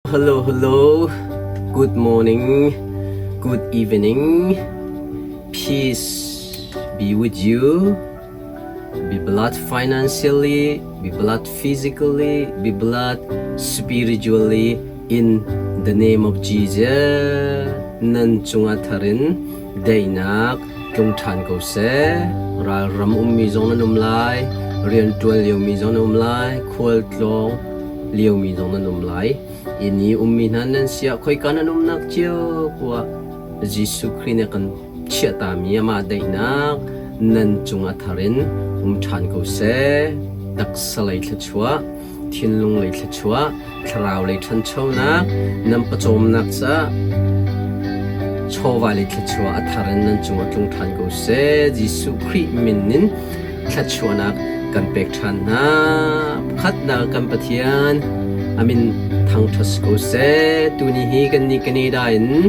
Hello, hello. Good morning. Good evening. Peace be with you. Be blessed financially, be blessed physically, be blessed spiritually in the name of Jesus. Nan cungah tharin daihnak tlung ṭhan ko seh. Ralram ummi zong nan um lai, rianṭuan liomi zong nan um lai, khualtlawng liomi zong nan um lai. Inn i ummi hna nan si ah khoika nan umnak cio poah Jesuh Khrih nih a kan chiahtami amah daihnak nan cungah thar in um ṭhan ko seh. Taksa lei thluachuah, thinlung lei thluachuah, thlarau lei ṭhanchonak, nan pawcawmnak caah chawva lei thluachuah a thar in nan cungah tlung ṭhan ko seh. Jesuh Khrih min in thluachuahnak kan pek ṭhan hna. Pakhatnak kan Pathian a min thangṭhat si ko seh. Tuni hi kannih Canada in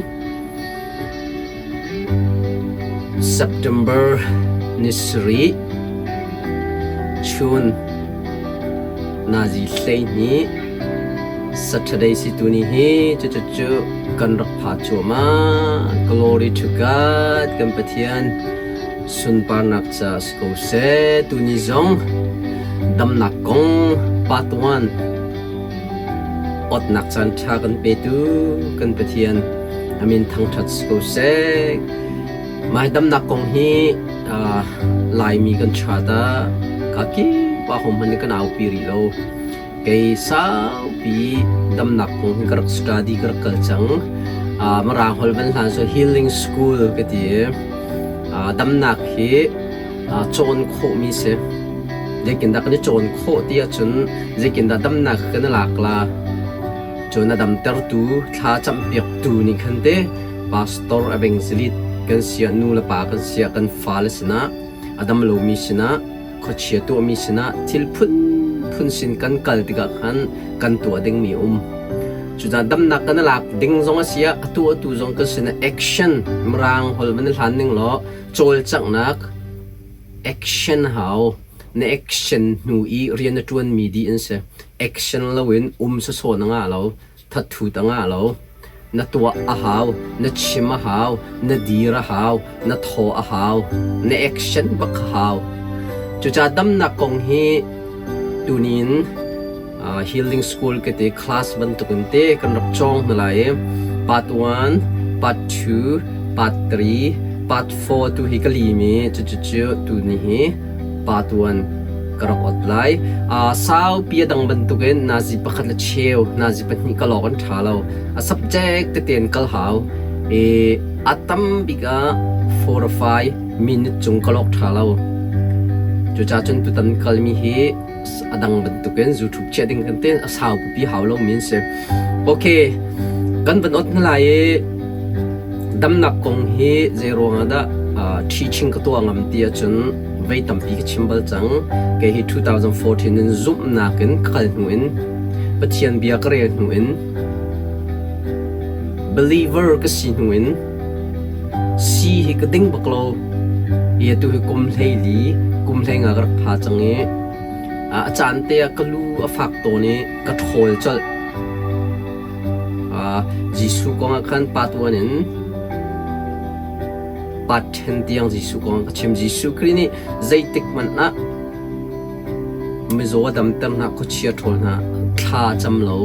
September ni sarih chun nazi 12 Saturday si tuni hi cucu kan rak pha cuahmah. Glory to God kan Pathian sunparnak ca si ko seh. Tuni zong damnak kong patuan awtnak caan ṭha kan petu kan Pathian a min thangṭhat si ko seh. Mah damnak kong hi Laimi kan chat ah ka kip ah hom hmanh kan aupi rih lo. Kei saupi damnak kong hi ka rak study ka rak kal cang. Mirang holh van hlan so healing school ka ti i damnak hi cawn khawhmi si. Zeitindah kan i cawn khawh ti ahcun zeitindah damnak kan i lak la? Cun a damtertu thla campiaktu nih khan te pastor evangelist kan siah nu le pa kan siah kan fale sinah a dam lomi sinah khuachia tuahmi sinah thil phunphun sin kan kal tikah khan kan tuah dingmi a um. Cucaah damnak kan i lak ding zong a si ah a tuahtu zong kan sinah action mirang holh van i hlan ning law cawlcanghnak action hau na action hnu i rian na ṭuanmi dih an si. Action loin um sawsawh na ngah lo. Thathut a ngah lo. Na tuah a hau, na chim a hau, na dir a hau, na thaw a hau, na action bak a hau. Cucaah damnak kong hi tunin healing school ka ti class bantukin te kan rak cawng hna lai i part 1, part 2, part 3, part 4 tu hi ka lim i cucucu tuni hi part 1 ka rak ot lai. Saupi a dang bantukin nazi pakhat le cheu, nazi pahnih ka lawk an ṭha lo. A subject tete in kal hau. I a tam bik ah 4 or 5 minute cung ka lawk ṭha lo. Cucaah cun tutan kalmi hi a dang bantukin YouTube chiah ding kan tin a sau pipi hau lo mi an si. Okay, kan van ot hna lai i damnak kong hi zei ruangah dah teaching ka tuah ngam ti ahcun vei tampi ka chim bal cang. Kei hi 2014 in zumhnak in ka kal hnu in Pathian bia ka rel hnu in believer ka si hnu in si hi ka ding bak lo. I atu hi kum 14 kum 15 ka rak pha cang i a caan te ah ka lu a fak tawn i ka ṭhawl colh. Jesuh kong ah khan part 1 in part 10 tiang Jesuh kong ka chim. Jesuh Khrih nih zeitik hmanh ah mizaw a damter hna, khuachia ṭhawl hna, thla a cam lo.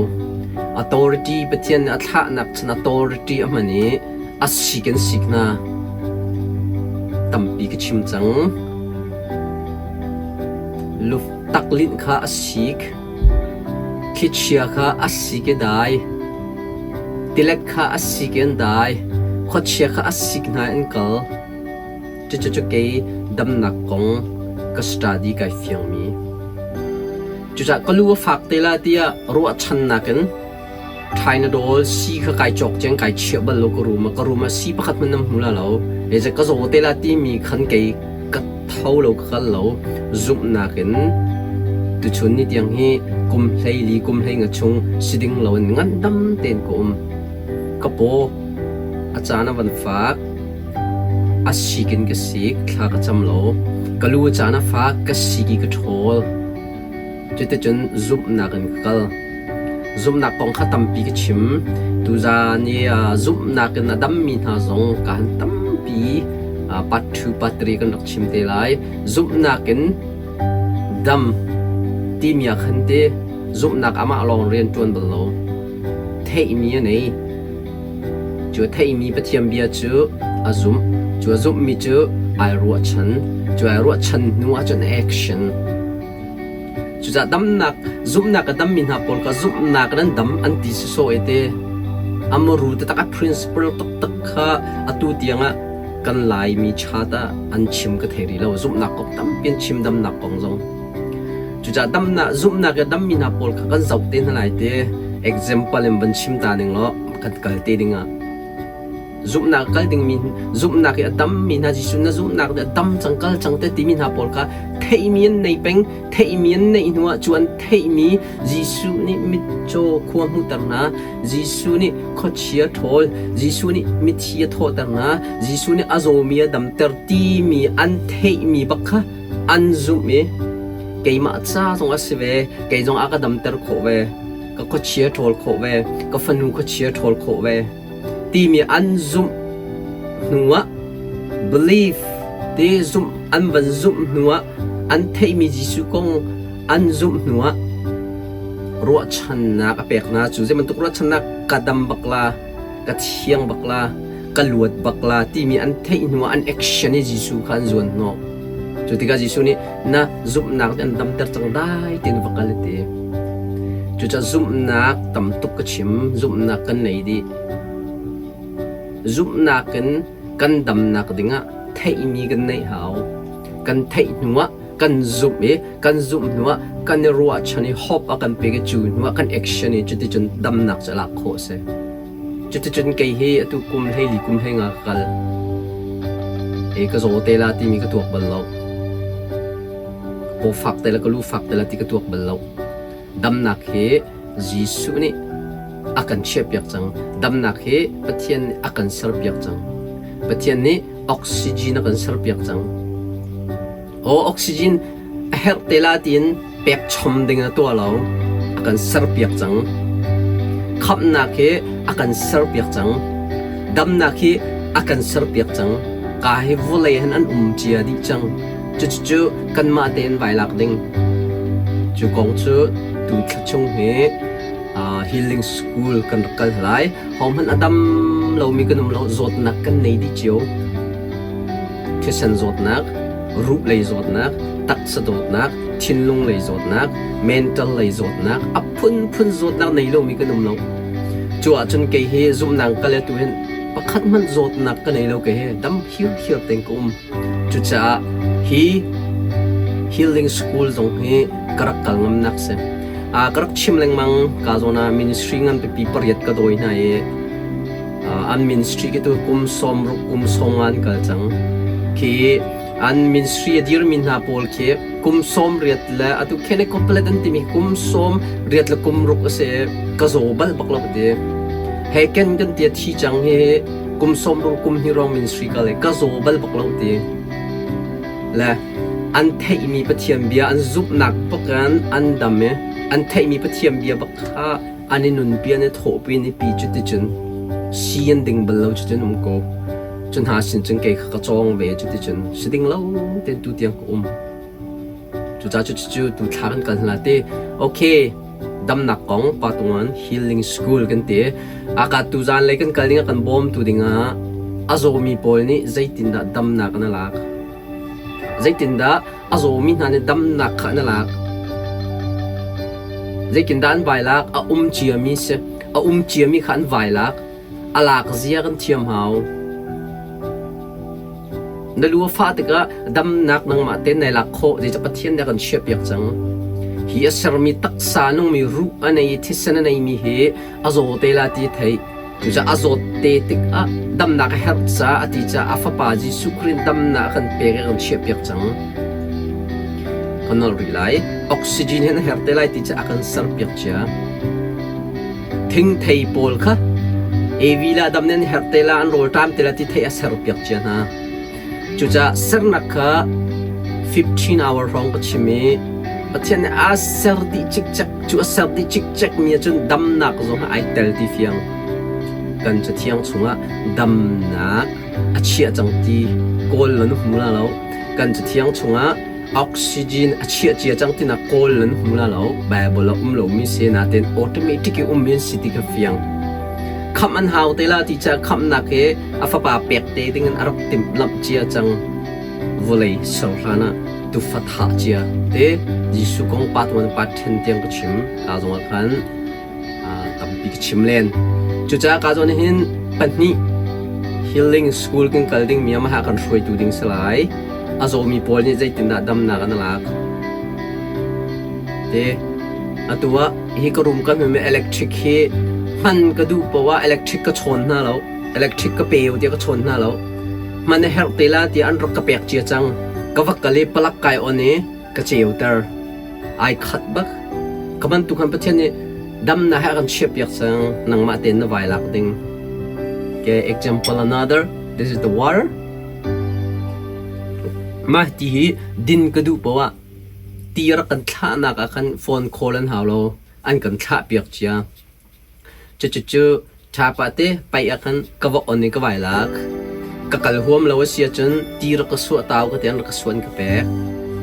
Authority Pathian nih a thlahnak cun authority a hman i a sik in sik hna. Tampi ka chim cang. Luftaklinh kha a sik. Thlichia kha a sik i dai. Tilet kha a sik i an dai. Khuachia kha a sik hna i an kal. Cucu kei damnak kong ka study kai fiangmi. Cucaah ka lu a fak te la tiah ruahchannak in Thainadawl sii kha kai cawk ceng kai chiah bal lo ka room ah. Ka room ah sii pakhat hmanh nan hmu la lo. Zeicah ka zaw te la timi khan kei ka tho lo ka kal lo. Zumhnak in tuchun ni tiang hi kum 14 kum 15 chung si ding lo in ngandam tein ka um. Ka paw a caan a van fak. A sik in ka sik, thla ka cam lo. Ka lu a caan a fak, ka sik i ka ṭhawl. Cuticun zumhnak in ka kal. Zumhnak kong kha tampi ka chim. Tuzaan i zumhnak in a dammi hna zong kaan tampi part 2, part 3 kan rak chim te lai. Zumhnak in dam timi ah khan te zumhnak amah lawng rian ṭuan bal lo. Theihmi a nei. Cu a theihmi Pathian bia cu a zumh. Cu a zumhmi cu ai ruahchan. Cu ai ruahchan hnu ahcun action. Cucaah damnak, zumhnak a dammi hna pawl kha zumhnak in an dam an ti sawsawh i te. A muru taktak a principle taktak kha atu tiangah kan Laimi chat ah an chim ka thei rih lo. Zumhnak kong tampi an chim damnak kong zong. Cucaah damnak, zumhnak i a dammi hna pawl kha kan zoh te hna lai te. Example in van chim ta ning law kan kal te dingah. Zumhnak kal dingmi zumhnak i a dammi hna Jesuh na zumhnak nih a dam cang kal cang te timi hna pawl kha theihmi an nei peng theihmi an neih hnuah cu an theihmi Jesuh nih mitcaw khua hmuhter hna Jesuh nih khuachia ṭhawl Jesuh nih mithi a thawhter hna Jesuh nih a zawmi a damter timi an theihmi bak kha an zumh i keimah ca zong a si ve kei zong a ka damter khawh ve ka khuachia ṭhawl khawh ve ka fanu khuachia ṭhawl khawh ve timi an zumh hnuah belief ti zumh an van zumh hnuah an theihmi Jesuh kong an zumh hnuah ruahchannak a pek hna cu zei bantuk ruahchannak ka dam bak la ka thiang bak la ka luat bak la timi an theih hnuah an action i Jesuh kha an zuan hnawh cu tikah Jesuh nih na zumhnak nih an damter cang dai tiin va kal a ti. Cucaah zumhnak tam tuk ka chim, zumhnak kan nei dih. Zumhnak in kan damnak dingah theihmi kan neih hau. Kan theih hnuah kan zumh i kan zumh hnuah kan i ruahchan i hope a kan pek i cu hnuah kan action i cuticun damnak cu lak khawh a si. Cuticun kei hi atu kum 14 kum 15 ka kal. I ka zaw te la timi ka tuak bal lo. Ka paw fak te la ka lu fak te la ti ka tuak bal lo. Damnak hi Jesuh nih a kan chiahpiak cang. Damnak hi Pathian nih a kan serpiak cang. Pathian nih oxygen a kan serpiak cang. Aw oxygen a herh te la tiin pek chom ding a tuah lo. A kan serpiak cang. Khamhnak hi a kan serpiak cang. Damnak hi a kan serpiak cang. Ka hi vawlei han an um cia dih cang. Cucu kanmah tein vai lak ding. Cu kong cu tu thla chung hi healing school kan rak kal lai. Hohmanh a dam lomi kan um lo, zawtnak kan nei dih cio. Thisen zawtnak, ruh lei zawtnak, taksa dawtnak, thinlung lei zawtnak, mental lei zawtnak, a phunphun zawtnak nei lomi kan um lo. Cu ahcun kei hi zumhnak ka le tu hin pakhat hmanh zawtnak ka nei lo kei hi dam hirhiar tein ka um. Cucaah hi healing school zong hi ka rak kal ngamnak si. Ka rak chim lengmang ka zawn ah ministry ngan pipi pariat ka dawi hna i an ministry khi tu kum 60 kum 50 an kal cang. Khi an ministry a dirmi hna pawl khi kum 80 le atu Kenneth Copeland an timi kum 80 le kum ruk a si ka zaw bal bak lo ti. He ken kan tia thi cang hi kum 60 kum hi rong ministry ka le ka zaw bal bak lo ti le an theihmi Pathian bia an zumhnak bakin an dam i an theihmi Pathian bia bak kha an i nunpi an i thawhpi an i pi cuticun si an ding bal lo cuticun um ko cu hna sin cun kei kha ka cawng ve cuticun si ding lo ten tu tiang ka um Cucaah cucu tu thla kan kal hna ti. Okay, damnak kong Patungan Healing School kan ti. Aka tu zan lei kan kal ding ah kan bawmtu dingah a zawmi pawl nih zeitindah damnak an lak? Zeitindah a zawmi hna nih damnak kha an lak? Zeitindah an vai lak? A um ciami si. A um ciami kha an vai lak. A lak zia kan thiam hau. Na lu a fah tikah damnak nangmah tein nai lak khawh zeicah Pathian nih a kan chiahpiak cang. Hi a sermi taksa nungmi ruh a nei i thisen a neimi hi a zaw te la ti theih. Cucaah a zawt te tikah damnak a herh caah a ti caah a fapa Jesuh Khrih damnak a kan pek i a kan chiahpiak cang. Kan nolh rih lai. Oxygen hi na herh te lai ti caah a kan serpiak cia. Thingthei pawl kha Evi le Adam nih an herh te la, an rawlṭam te la ti theih a serpiak cia hna. Cucaah sernak kha 15 hour hrawng ka chim i Pathian nih a ser dih cikcek. Cu a ser dih cikcek mi ahcun damnak zong ai tel ti fiang. Kan cathiang chungah damnak a chiah cang ti kawl nan hmu la lo. Kan cathiang chungah oxygen a chiah cia cang tinak kawl nan hmu la lo. Bible a um lomi si natin automatic i ummi an si ti kha fiang. Khamh an hau te la ti caah khamhnak hi a fapa pek te dingin a rak timhlamh cia cang. Vawlei ser hlan ah tufa thah cia te Jesuh kong part 1 part 10 tiang ka chim. Ka zongah khan tampi ka chim len. Cucaah ka zawn hin pahnih healing school kan kal ding mi amaha kan hruaitu ding si lai. A zawmi pawl nih zeitindah damnak an lak. Te atu ah hi ka room ka hmemi electric hi hman ka duh poah electric ka chawn hna lo. Electric ka pe tiah ka chawn hna lo. Hman a herh te la tiah an rak ka pek cia cang. Ka va kal i palak kai on i ka ceuter. Ai khat bak. Ka bantuk han Pathian nih damnak he a kan chiahpiak cang. Nangmah tein na vai lak ding. Okay, example another. This is the water. Mah ti hi din ka duh poah ti rak kan thlahnak ah khan phone call an hau lo. An kan thlah piak cia. Cucucu ṭhapa te paih ah khan ka va on i ka vai lak. Ka kal huam lo a si ahcun ti rak ka suah tau ka ti an rak ka suan ka pek.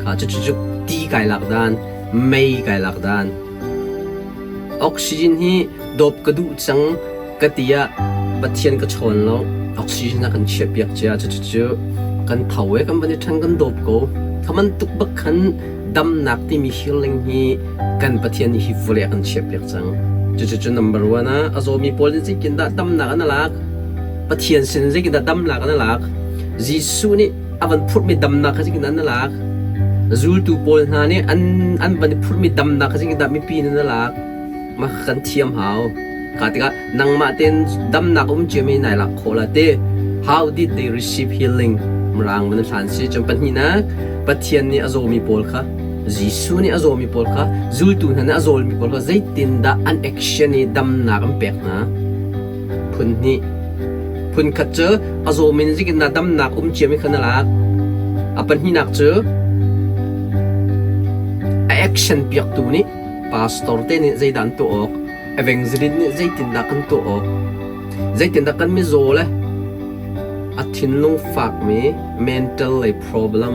Kha cucucu ti kai lak dan, mei kai lak dan. Oxygen hi dawp ka duh cang ka ti ah Pathian ka chawn lo. Oxygen a kan chiahpiak cia. Cucucu kan tho i kan van i ṭhen kan dawp ko. Kha bantuk bak khan damnak timi healing hi kan Pathian nih hi vawlei a kan chiahpiak cang. Cucu number one ah a zawmi pawl nih zeitindah damnak an lak? Pathian sin zeitindah damnak an lak? Jesuh nih a van phurhmi damnak kha zeitindah an lak? Zultu pawl hna nih an an van i phurhmi damnak kha zeitindah mipi nih an lak? Mah kan thiam hau. Kha tikah nangmah tein damnak um ciami nai lak khawh la te. How did they receive healing? Mirang man hlan si. Cun pahnihnak Pathian nih a zawmi pawl kha Jesuh nih a zawmi pawl kha zultu hna nih a zawlmi pawl kha zeitindah an action i damnak an pek hna? Phun hnih. Phun khat cu a zawmi nih zeitindah damnak um ciami kha na lak. A pahnihnak cu a action piaktu nih pastor te nih zeidah an tuah awk, evangelist nih zeitindah kan tuah awk, zeitindah kan mizaw le a thinlung fakmi mental lei problem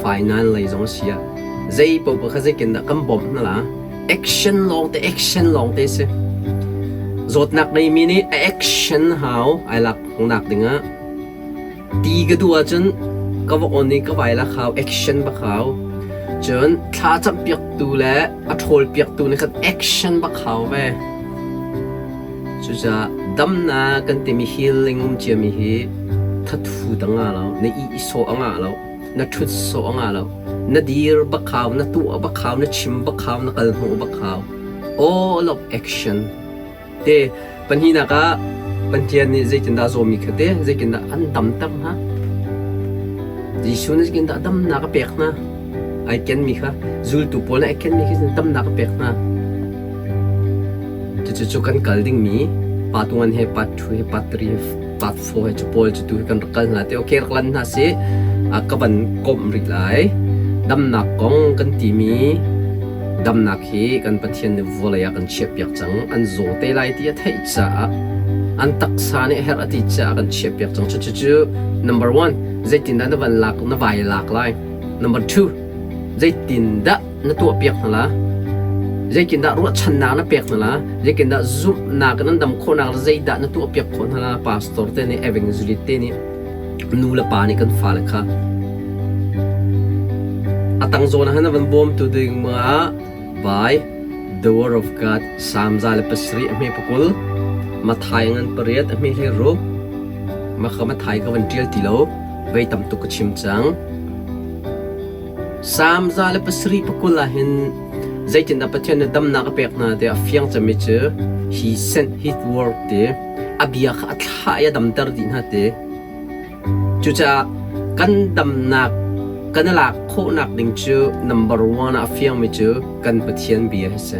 finance lei zong a si ah zei paoh kha zeitindah kan bawmh hna la action lawng te action lawng te si zawtnak ngeimi nih a action hau ai lak nak dingah ti ka duh ahcun ka va on i ka vai lak hau action bak hau cun thla campiak tu le a ṭhawl piak tu nih khan action bak hau ve Cucaah damnak kan timi healing um ciami hi thathu ta nga lo, na ih sawh a ngah lo, na ṭhut sawh a ngah lo, na dir bak hau, na tuah bak hau, na chim bak hau, na kal hnawh bak hau. All of action. Te pahnihnak ah Pathian nih zeitindah zawmi kha te zeitindah an damter hna. Jesuh nih zeitindah damnak a pek hna. Ai kenmi kha zultu pawl nih ai kenmi khi damnak a pek hna. Cucu kan kal dingmi part 1 he part 2 he part 3 he part 4 he cu pawl cu tu hi kan rak kal hna te okay rak lan hna si ka van komh rih lai damnak kong kan timi damnak hi kan Pathian nih vawlei ah kan chiahpiak cang an zaw te lai ti a theih caah an taksa nih herh a ti caah kan chiahpiak cang cucu cu number 1 zeitindah na van lak na vai lak lai number 2 zeitindah na tuahpiak hna la? Zeitindah ruahchannak na pek hna la? Zeitindah zumhnak in an dam khawhnak le zeidah na tuahpiak khawh hna la? Pastor te nih, evangelist te nih, nu le pa nih kan fale kha a tang zawn ah hin a van bawmtu ding ah by the word of God Psalm 107 a hme pakul Mathai ngan pariat a hme hlei ruk maka Mathai ka van ṭial ti lo vei tam tuk ka chim cang Salm 107 ah hin zeitindah Pathian nih damnak a pek hna tiah a fiang cemmi cu he sent his word ti a bia kha a thlah i a damter dih hna ti. Cucaah kan damnak kan i lak khawhnak ding cu number one ah a fiangmi cu kan Pathian bia hi si.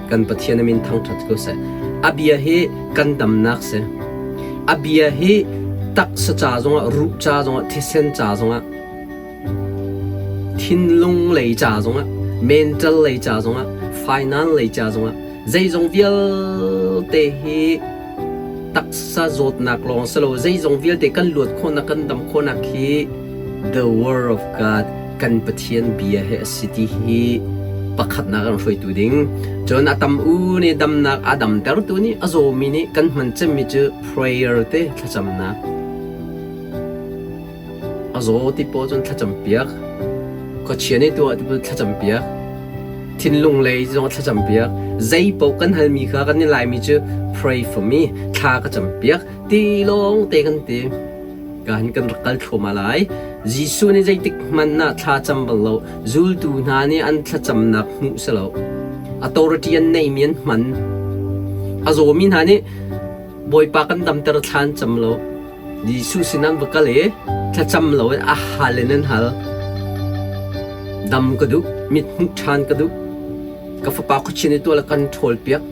Kan Pathian a min thangṭhat ko seh. A bia hi kan damnak si. A bia hi taksa ca zongah, ruh ca zongah, thisen ca zongah Thinlung lei ca zongah, mental lei ca zongah, Finance lei ca zongah zeizong vialte hi taksa zawtnak lawng si lo zeizong vialte kan luat khawhnak kan dam khawhnak hi the word of God kan Pathian bia he a si ti hi pakhatnak an hruaitu ding. Cun a tam u nih damnak a damtertu nih a zawmi nih kan hman cemmi cu prayer te thlacamnak. A zaw ti pawl cun thlacam piak. Khuachia nih tuah ti pawl thlacam piak. Thinlung lei zong thlacam piak. Zei paoh kan halmi kha kan i laimi cu pray for me thla ka cam piak ti lawng te kan ti. Ka hin kan rak kal thluahmah lai. Jesuh nih zeitik hmanh ah thla cam bal lo. Zultu hna nih an thlacamnak hmuh si lo. Authority an neihmi an hman. A zawmi hna nih Bawipa kan damter thla an cam lo. Jesuh sin an va kal i thlacam loin a hal in an hal. Dam ka duh, mit hmuh ṭhan ka duh. Ka fapa khuachin i tuah le kan ṭhawl piak.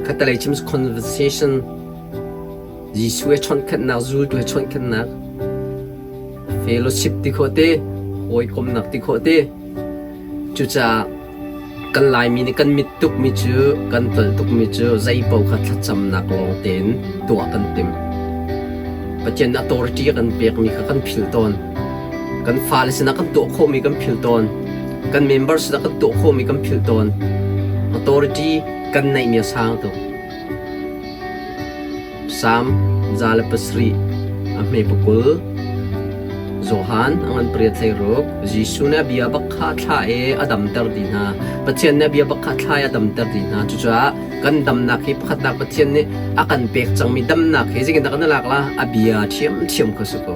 Khatalei chim conversation Jesuh he chawnhkhanhnak, zultu he chawnhkhanhnak, fellowship ti khawh te, hawikomnak ti khawh te. Cucaah Kan Laimi nih kan mit tukmi cu kan tolh tukmi cu zeipaoh kha thlacamnak lawng tein tuah kan timh. Pathian nih authority a kan pekmi kha kan philh tawn. Kan fale sinah kan tuah khawhmi kan philh tawn. Kan member sinah kan tuah khawhmi kan philh tawn. Authority kan neihmi a sang tuk. Psalm 107 a hme pakul Johan a ngan pariat hleiruk Jesuh nih a bia bak kha thlah i a damter dih hna. Pathian nih a bia bak kha thlah i a damter dih hna. Cucaah kan damnak hi pakhatnak Pathian nih a kan pek cangmi damnak hi zeitindah kan i lak la? A bia ṭhiamṭhiam kha si ko.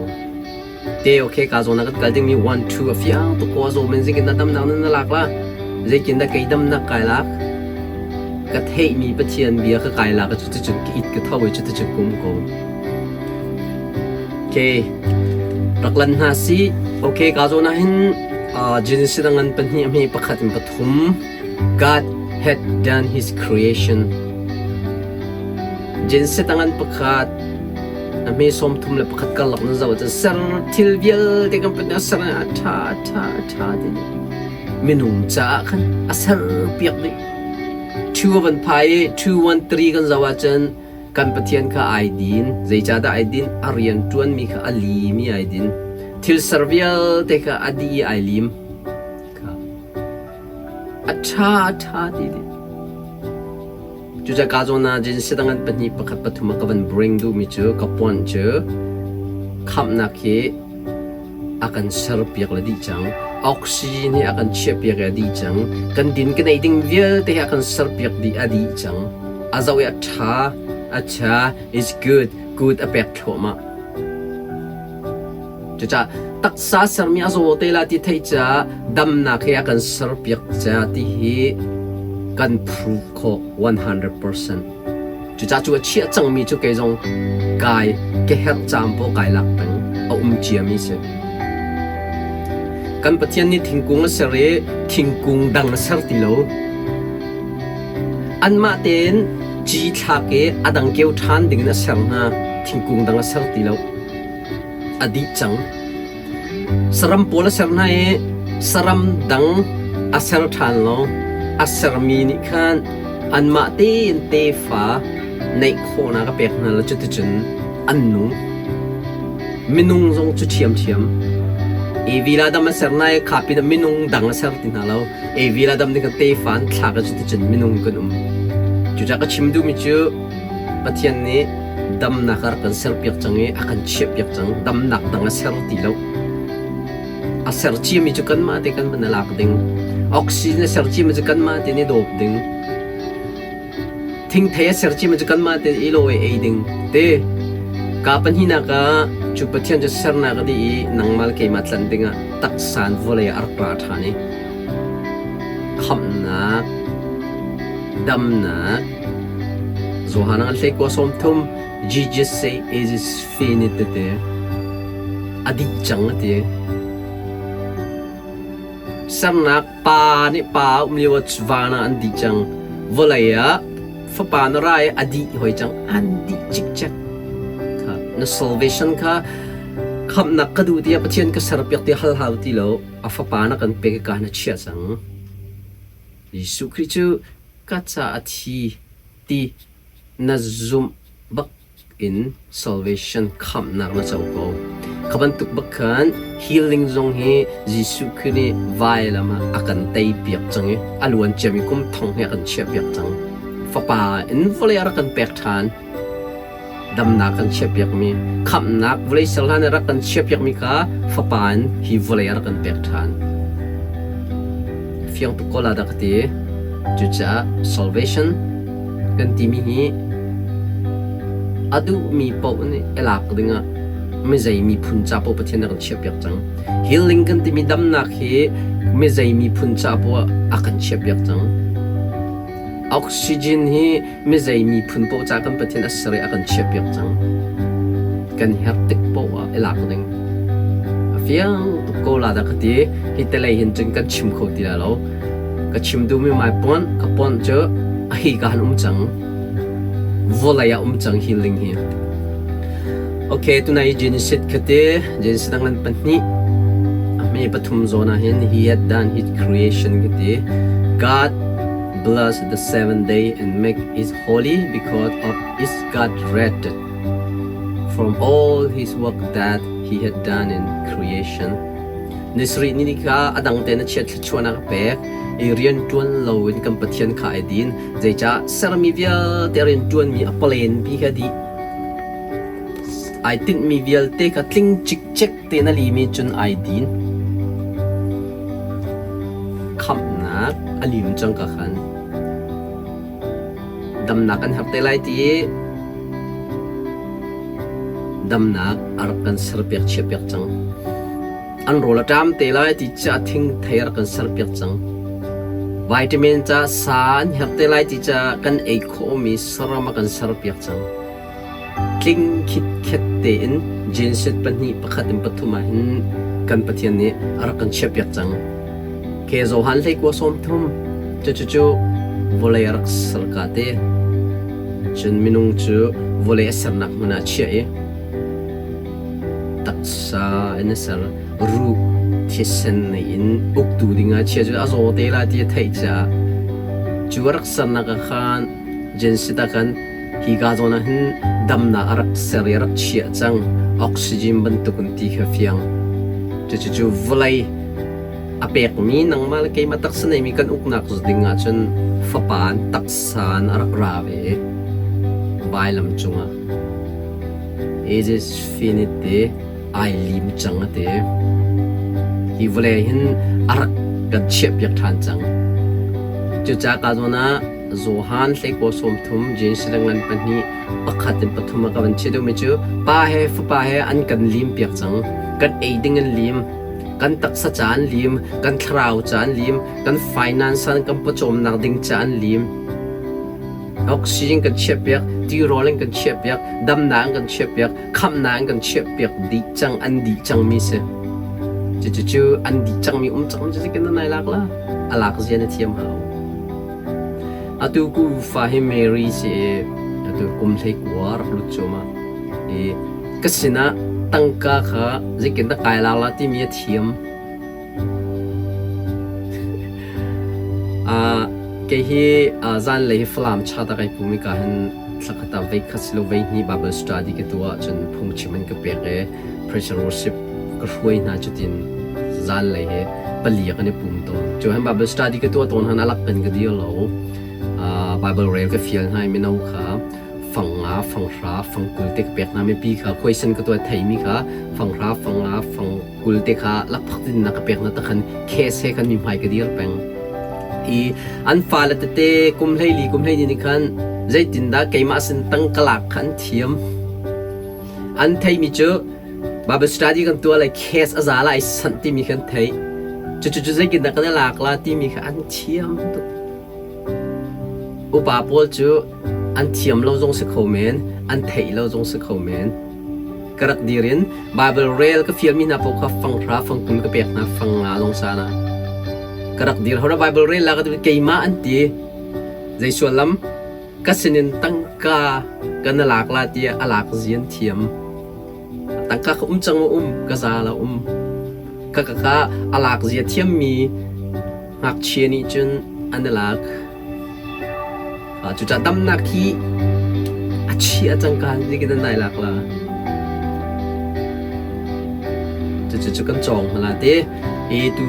Te okay ka zawn ah kan kal dingmi 1 2 a fiang tuk ko a zaw men zeitindah damnak nan na lak la? Zeitindah kei damnak kai lak? Ka theihmi Pathian bia ka kai lak cu cuticun ka it ka tho i cuticun ka um ko. Okay, rak lan hna si. Okay, ka zawn ah hin Genesis ngan pahnih a hme pakhat in pathum God had done his creation. Genesis ngan pakhat a hme 31 karlak nan zoh ahcun ser thil vialte kan put ser a ṭha a ṭha a ṭha ti minung caah khan a ser piak dih. Two van phai i 213 kan zoh ahcun kan Pathian kha ai din. Zeicahdah ai din? A rian ṭuanmi kha a limi ai din. Thil ser vialte kha a dih i ai lim. Kha a ṭha a ṭha ti dih. Cucaah ka zawn ah Genesis dang an pahnih pakhat pathum ah ka van bring duhmi cu ka puan cu khamhnak hi a kan serpiak le dih cang. Oxygen hi a kan chiahpiak i a dih cang. Kan din kan ei ding vialte hi a kan serpiak dih a dih cang. A zoh i a ṭha, a ṭha, is good, good a pek thluahmah. Cucaah taksa sermi a zaw te la ti theih caah damnak hi a kan serpiak ca ti hi kan prove khawh 100%. Cucaah cu a chiah cangmi cu kei zong kai ka herh caan paoh kai lak peng a um ciami si. Kan Pathian nih thingkung a ser i thingkung dang a ser ti lo. Anmah tein ci thlak i a dang keu ṭhan dingin a ser hna. Thingkung dang a ser ti lo. A dih cang. Saram pawl a ser hna i saram dang a ser ṭhan lo. A sermi nih khan anmah tein tefa neih khawhnak a pek hna lo cuticun an nung. Minung zong cu ṭhiamṭhiam. Evi le Adam a ser hna i kha pinah minung dang a ser ti hna lo. Evi le Adam nih khan tefa an thlak i cuticun minung kan um. Cucaah ka chim duhmi cu Pathian nih damnak a rak kan serpiak cang i a kan chiahpiak cang. Damnak dang a ser ti lo. A ser ciami cu kanmah te kan van i lak ding. Oxygen a ser ciami cu kanmah te nih dawp ding. Thingthei a ser ciami cu kanmah te i lawi ei ding. Te ka pahnihnak ah cu Pathian cu sernak a dih i nangmah le keimah tlanh dingah taksa in vawlei ah a rak ra ṭhan i khamhnak, damnak, Johan an hlei kua 30 Jesus say it is finished tete a dih cang a ti. Sernak pa nih pa a um lio ah van ah an dih cang. Vawlei ah fapa na ra i a dih hoi cang. An dih cikcek. Kha na salvation kha khamhnak ka duh tiah Pathian ka serpiak ti hal hau ti lo. A fapa na kan pek i ka na chiah cang. Jesuh Khrih cu ka ca a thi ti na zumh bak in salvation khamhnak na co ko. Kha bantuk bak khan healing zong hi Jesuh Khrih nih vailam ah a kan tei piak cang i a luan ciami kum thong hi a kan chiah piak cang. Fapa in vawlei a rak kan pek ṭhan. Damnak kan chiah piakmi, khamhnak vawlei ser hlan i rak kan chiah piakmi kha Fapa in hi vawlei a rak kan pek ṭhan. Fiang tuk ko la dah ka ti. Cucaah salvation kan timi hi a duhmi paoh nih i lak dingah mizei miphun ca paoh Pathian a kan chiahpiak cang. Healing kan timi damnak hi mizei miphun ca paoh a kan chiahpiak cang. Oxygen hi mizei miphun paoh ca kan Pathian a ser i a kan chiahpiak cang. Kan herh tik paoh ah i lak ding. A fiang tuk ko la dah ka ti. Hi telei hin cun kan chim kho ti lai lo. Ka chim duhmi mai pon ka pon cu a hi ka han um cang. Vawlei ah um cang healing hi. Okay, tunai Genesis khate Genesis dang pahnih a hme pathum zawn ah hin he had done his creation khate God blessed the seventh day and make it holy because of its God rested from all his work that he had done in creation. Ni sarih ni kha a dang tein a chiat thluachuahnak a pek i rian ṭuan loin kan Pathian kha ai din. Zeicah sermi vialte rian ṭuanmi a palen pi kha dih. Ai tinhmi vialte kha tling cikcek tein a limi cun ai din. Khamhnak a lim cang ka khan. Damnak kan herh te lai ti i damnak a rak kan serpiak chiahpiak cang. An rawl a ṭam te lai ti ca thingthei a rak kan serpiak cang. Vitamin ca sa an herh te lai ti ca kan ei khawhmi saram a kan serpiak cang. Tling khitkhet tein Genesis pahnih pakhat in pathum ah hin kan Pathian nih a rak kan chiahpiak cang. Ke Johan hleikua 30 cucu vawlei a rak ser ka te. Cun minung cu vawlei a sernak hmun ah chiah i taksa in a ser ruh thisen nei in uktu dingah chia cu a zaw te lai ti a theih caah cu a rak sernak ah khan Genesis ah khan hi ka zawn ah hin damnak a rak ser i a rak chiah cang oxygen bantuk in ti kha fiang cucu vawlei a pekmi nangmah le keimah taksa neimi kan uknak ding ahcun fapa in taksa in a rak ra ve i vailam cungah it is finite te ai lim cang a ti. Hi vawlei hin a rak kan chiahpiak ṭhan cang. Cucaah ka zawn ah Johan hleikua 30 Jesuh ngan pahnih pakhat in pathum a ka van chiah deuhmi cu pa he fapa he an kan lim piak cang. Kan ei ding an lim. Kan taksa ca an lim, kan thlarau ca an lim, kan finance an kan pawcawmnak ding ca an lim. Oxygen kan chiahpiak, tirawl in kan chiahpiak, damnak in kan chiahpiak, khamhnak in kan chiahpiak dih cang, an dih cangmi si. Cucu an dih cangmi um cang cu kan nai lak la. A lak zia na thiam hau. Atu ku fa hi Mary si i atu kum hlei kua rak lut cuahmah. I ka sinah tangka kha zeitin dah kai lak la timi a thiam. Kei hi zanlei hi Falam chat ah kai pum i ka hin thlakhat ah voikhat silo voihnih Bible study ka tuah ahcun phungchim an ka pek i praise and worship ka hruai hna cutin zanlei hi pali ah kan i pum tawn. Cu hin Bible study ka tuah tawn han alak kan ka dir lo. Bible rel ka fial hna i mino kha fang nga, fang hra, fang 20 te ka pek hna. Mipi kha question ka tuah theimi kha fang hra, fang nga, fang 20 te kha lakphak tin na ka pek na ta khan case he khan mi hmai ka dir peng. I an fale tete kum hleili kum hleini ni khan zeitindah keimah sin tang ka lak kha an thiam. An theimi cu Bible study kan tuah lai case a za lai sanh timi khan thei. Cucu cu zeitindah kan i lak la timi kha an thiam tuk. Upa pawl cu an thiam lo zong si kho men, an theih lo zong si kho men. Ka rak dir in Bible rel ka fialmi hna paoh kha fang hra fang 20 ka pek hna, fang nga zong sa na. Ka rak dir hora Bible rel la ka ti keimah an ti. Zei suallam ka sinin tangka kan lak la tiah a lak zian thiam. Tangka ka um cang um ka za la um. Ka ka ka a lak zia thiammi ngakchia nih cun an i lak. Cucaah damnak hi a chia cangka in an nai lak la. Cucu kan cawng hna la te. I tu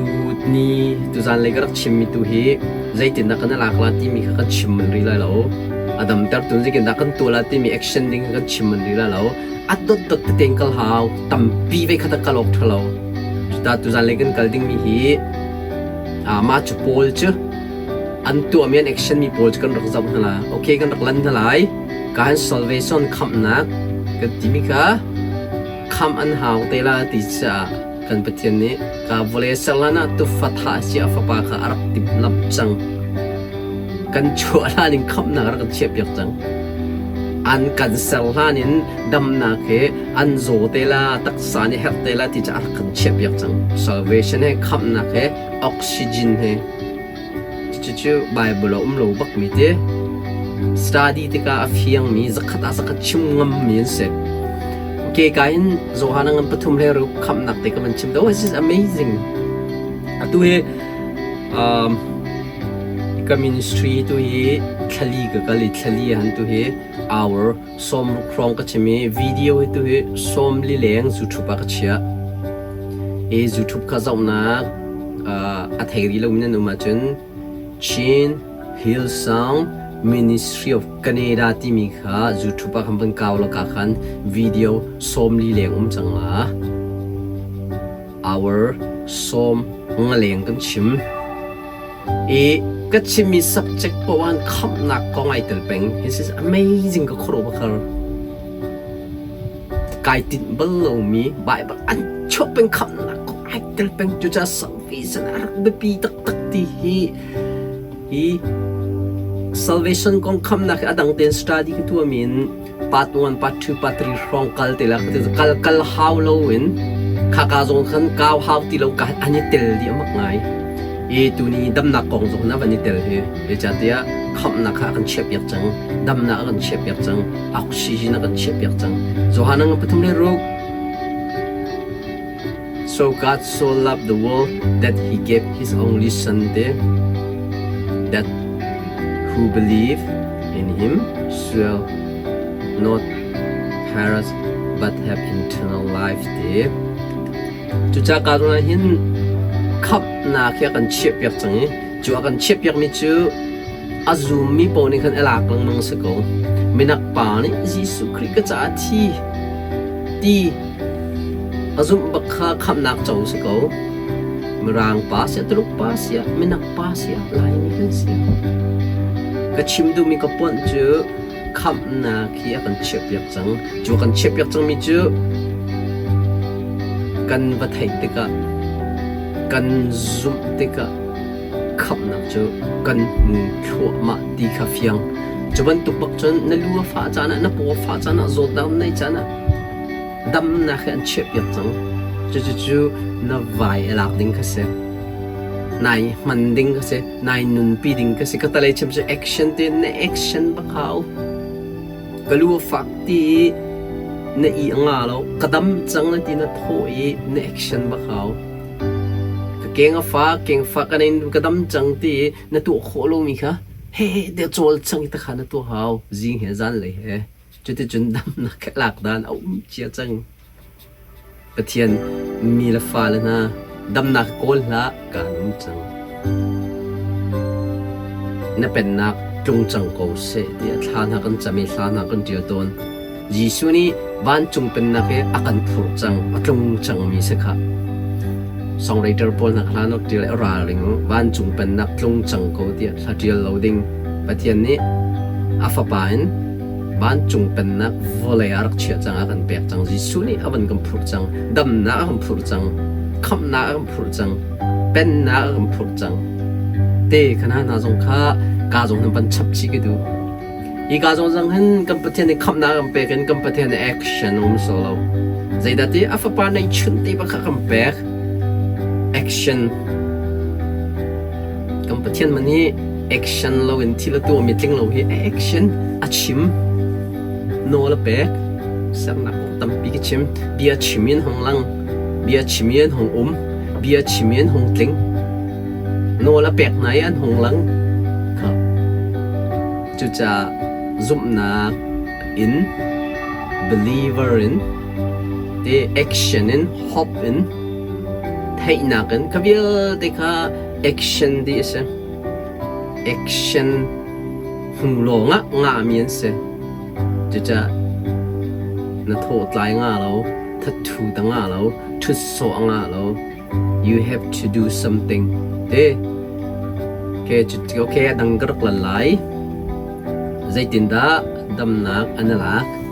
ni tuzan lei ka rak chimmi tu hi zeitindah kan i lak la timi kha kan chim manh rih lai lo. A damter tu zeitindah kan tuah la timi action ding kha kan chim manh rih lai lo. A dotdot tete in kal hau. Tampi ve kha ta kal awk ṭha lo. Cuta tuzan lei kan kal dingmi hi mah cu pawl cu an tuahmi an action mi pawl cu kan rak zoh hna la. Okay kan rak lan hna lai. Ka han salvation khamhnak kan timi kha khamh an hau te la ti caah kan Pathian nih ka vawlei serlan ah tufa thah si a fapa kha a rak timhlamh cang. Kan chuah hlan in khamhnak a rak kan chiahpiak cang. An kan ser hlan in damnak he an zaw te la, taksa nih herh te la ti cu a rak kan chiahpiak cang. Salvation he khamhnak he oxygen he cucu Bible a um lo bakmi ti study tikah a fiangmi zakhat ah zakhat chim ngammi an si. Okay, ka hin Johan ngan pathum le ruk khamhnak te ka van chim. Oh, this is amazing. Atu hi ka ministry tu hi thlali ka kal i thlali han tu hi hour 60 hrawng ka chim i video hi tu hi 40 leng YouTube ah ka chiah. I YouTube kha zohnak a thei rih lomi nan um ahcun Chin Hillsong Ministry of Canada timi kha YouTube ah khan van kau la ka khan video 40 leng um cang la. Hour 50 leng kan chim. I ka chimmi subject poah in khamhnak kong ai tel peng. This is amazing ka khuaruah bakar. Kai tinh bal lomi Bible an chuah peng khamhnak kong ai tel peng. Cucaah salvation a rak biapi taktak ti hi hi salvation kong khamnak hi a dang tein study ka tuahmi in part 1, part 2, part 3 hrawng kal te la kal kal hau lo in khaka zong khan kau hau ti lo ka an i tel di amak ngai i tuni damnak kong zong na van i tel hi zeicahtiah khamhnak kha a kan chiahpiak cang damnak a kan chiahpiak cang oxygen a kan chiahpiak cang Johan ang pathum le ruk So God so loved the world that he gave his only son te that who believe in him shall not perish but have eternal life te. Cucaah ka ruang hin khamhnak hi a kan chiahpiak cang i cu a kan chiahpiakmi cu a zummi paoh nih khan a lak lengmang si ko. Minak pa nih Jesuh Khrih ka caah thi ti A zumh bak kha khamhnak co si ko. Mirang pa siah, Tuluk pa siah, Minak pa siah, Laimi kan si. Ka chim duhmi ka ponh cu khamhnak hi a kan chiahpiak cang. Cu a kan chiahpiak cangmi cu kan va theih tikah, kan zumh tikah khamhnak cu kan hmu thluahmah ti kha fiang. Cu bantuk bak cun na lu a fah caan ah, na paw a fah caan ah, zawtnak na neih caan ah, damnak hi an chiahpiak cang. Cucucu na vai a lak ding kha si. Nai hman ding kha si. Nai nunpi ding kha si. Ka talei chim cu action te na action bak hau. Ka lu a fak ti i na i a nga lo. Ka dam cang na ti na thawh i na action bak hau. Ka keng a fak, keng fak ka nei ka dam cang ti i na tuah khawh lomi kha he te cawl cang i takha na tuah hau. Zing he zan lei he. Cuticun damnak lak dan a um cia cang. Pathian mi le fale hna damnak kawl hlah kaan um cang. Na pennak tlung cang ko seh tiah thla hna kan cam i hla hna kan ṭial tawn. Jesuh nih vancung pennak hi a kan phurh cang, a tlung cangmi si khah. Songwriter pawl hna hla nak ṭial i ralring vancung pennak tlung cang ko tiah hla ṭial lo ding. Pathian nih a fapa in vancung pennak vawlei ah rak chiah cang, a kan pek cang. Jesuh nih a van kan phurh cang. Damnak a kan phurh cang. Khamhnak a kan phurh cang. Pennak a kan phurh cang. Te khana hna zong kha ka zong nan van chap chih ka duh. Hi ka zong zang hin kan Pathian nih khamhnak a kan pek in kan Pathian nih action um so lo. Zeidah ti a fapa neih chun te bak kha kan pek. Action Kan Pathian man hi action lo in thil a tuahmi tling lo hi a action a chim nawl a pek sernak kong tampi ka chim bia chim in hong lang bia chim in hong um bia chim in hong tling nawl a pek hna i an hong lang. Cucaah zumhnak in, believer in, te action in, hope in, theihnak in, kha vialte kha action ti a si. Action hnu lawngah ngahmi an si. Cucaah na thawhtlai nga lo, thathu ta nga lo, ṭhut sawh a nga lo. You have to do something. Te. Okay, okay, a dang ka rak lan lai. Zeitindah damnak an i lak?